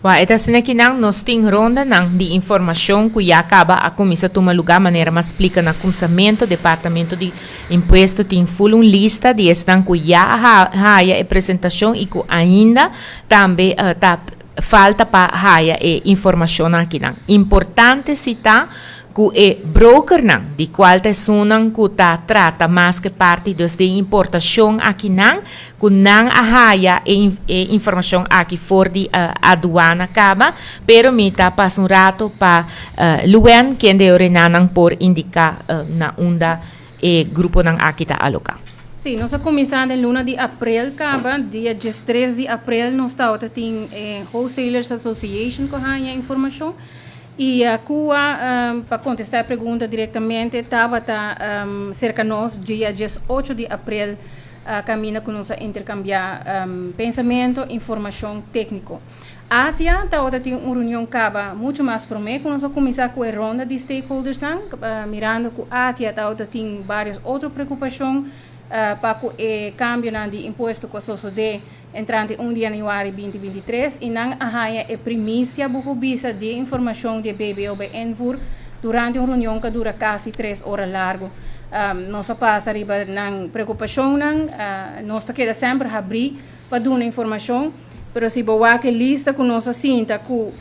Wa, e ta asina ki nan nos tin rondanan di informacion cu ya caba a cuminsa tuma lugar manera m'a splica na cumsamento. Departamento di Impuesto tin full un lista di esnan cu ya a haya e presentacion y cu ainda tambe ta falta pa haya e informacionnan akinan. Importante si ta cu e brokernan, di cual ta esunnan cu ta trata mas cu e parti dus den importacion akinan, cu nan a haya e e informacion aki for di aduana caba, pero mi ta pasa un rato pa Luen, kende e orenanan por indica na unda e gruponan aki ta aloca. Sí, nos a cuminsa den luna di april caba, dia 13 di april nos tawata tin e Wholesalers Association cu haya informacion y cua, pa contesta e pregunta directamente, tabata cerca nos dia 18 di april, caminda cu nos a intercambia pensamento, informacion tecnico. ATIA tawata tin un reunion caba mucho mas prome cu nos a cuminsa cu e ronda di stakeholdersnan, mirando cu ATIA tawata tin varios otro preocupacion pa cu e cambionan di impuesto cu a sosode entrante 1 di januari 2023 y nan a haya e primicia, bo por bisa, di informacion di e BBO bij invoer durante un reunion cu a dura casi 3 ora largo. Nos a pasa riba nan preocupacionnan, nos ta keda semper habri pa duna informacion, pero si bo wak e lista cu nos a sinta cu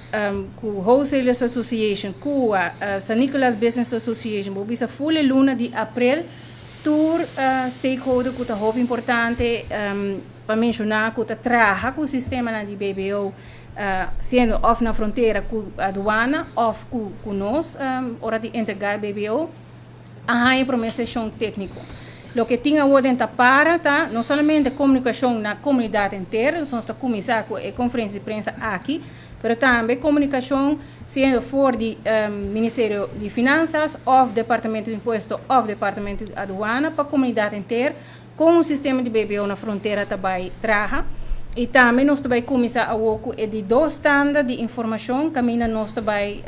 Wholesalers Association, cu San Nicolas Business Association, bo bisa full luna di april, tur stakeholder cu ta hopi importante pa menciona cu ta traha cu sistema di BBO, siendo of na frontera cu aduana of cu nos, ora di entrega BBO, a haya prome sesion tecnico. Loke tin awor den tapara ta no solamente comunicacion na comunidad entero, nos ta cuminsa cu e conferencia di prensa aki, pero tambe comunicacion siendo for di Ministerio di Finanzas of Departamento di Impuesto of Departamento di Aduana pa comunidad entero, cu un sistema di BBO na frontera ta bay traha. Y tambe nos ta bay cuminsa cu e di dos tanda di informacion, caminda nos ta bay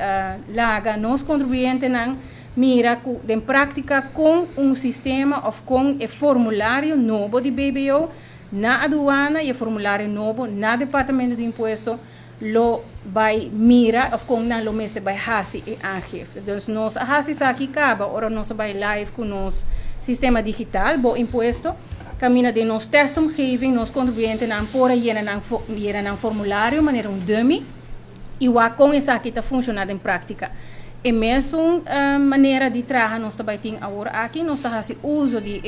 laga nos contribuyentenan mira cu, den practica, cu un sistema of cu e formulario nobo di BBO na aduana y e formulario nobo na Departamento di Impuesto lo bay mira of con nan lo mester bay hasi e aangifte. Dus nos a hasi esaki caba ora nos bay live cu nos sistema digital, Bo Impuesto, caminda den nos testomgeving, nos contribuyentenan por a yena nan formulario manera un dummy y wak con esaki ta funciona den practica. E mesun manera di traha nos ta bay tin awor aki, nos ta hasi uso di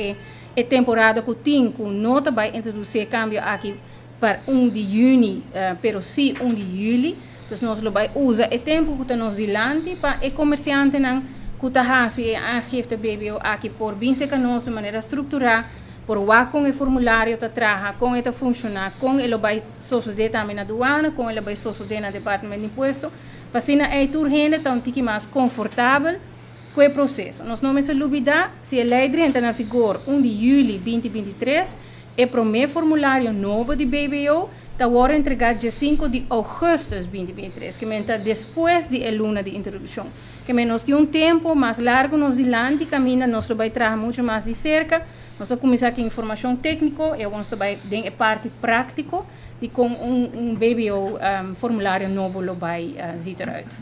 e temporada cu tin cu no ta bay introduci cambio aki pa 1 di juni, pero si 1 di juli. Dus nos lo bay usa e tempo cu ta nos dilanti pa e comerciantenan cu ta hasi e aangifte BBO aki por bin serca nos di manera structura, por wak con e formulario ta traha, con e ta funciona, con e lo bay sosode tambe na aduana, con e lo bay sosode na Departamento di Impuesto, pa asina e tur hende ta un tiki mas comfortabel cu e proceso. Nos no mester lubida, si e ley drenta na vigor 1 di juli 2023, e prome formulario nobo di BBO ta wordo entrega dia 5 di augustus 2023, kiermen ta despues di e luna di introduccion. Kiermen nos tin un tempo mas largo nos dilanti, caminda nos bay traha mucho mas di cerca, nos ta cuminsa cu informacion tecnico y nos bay den e parti practico di con un BBO formulario nobo lo bay ziet eruit.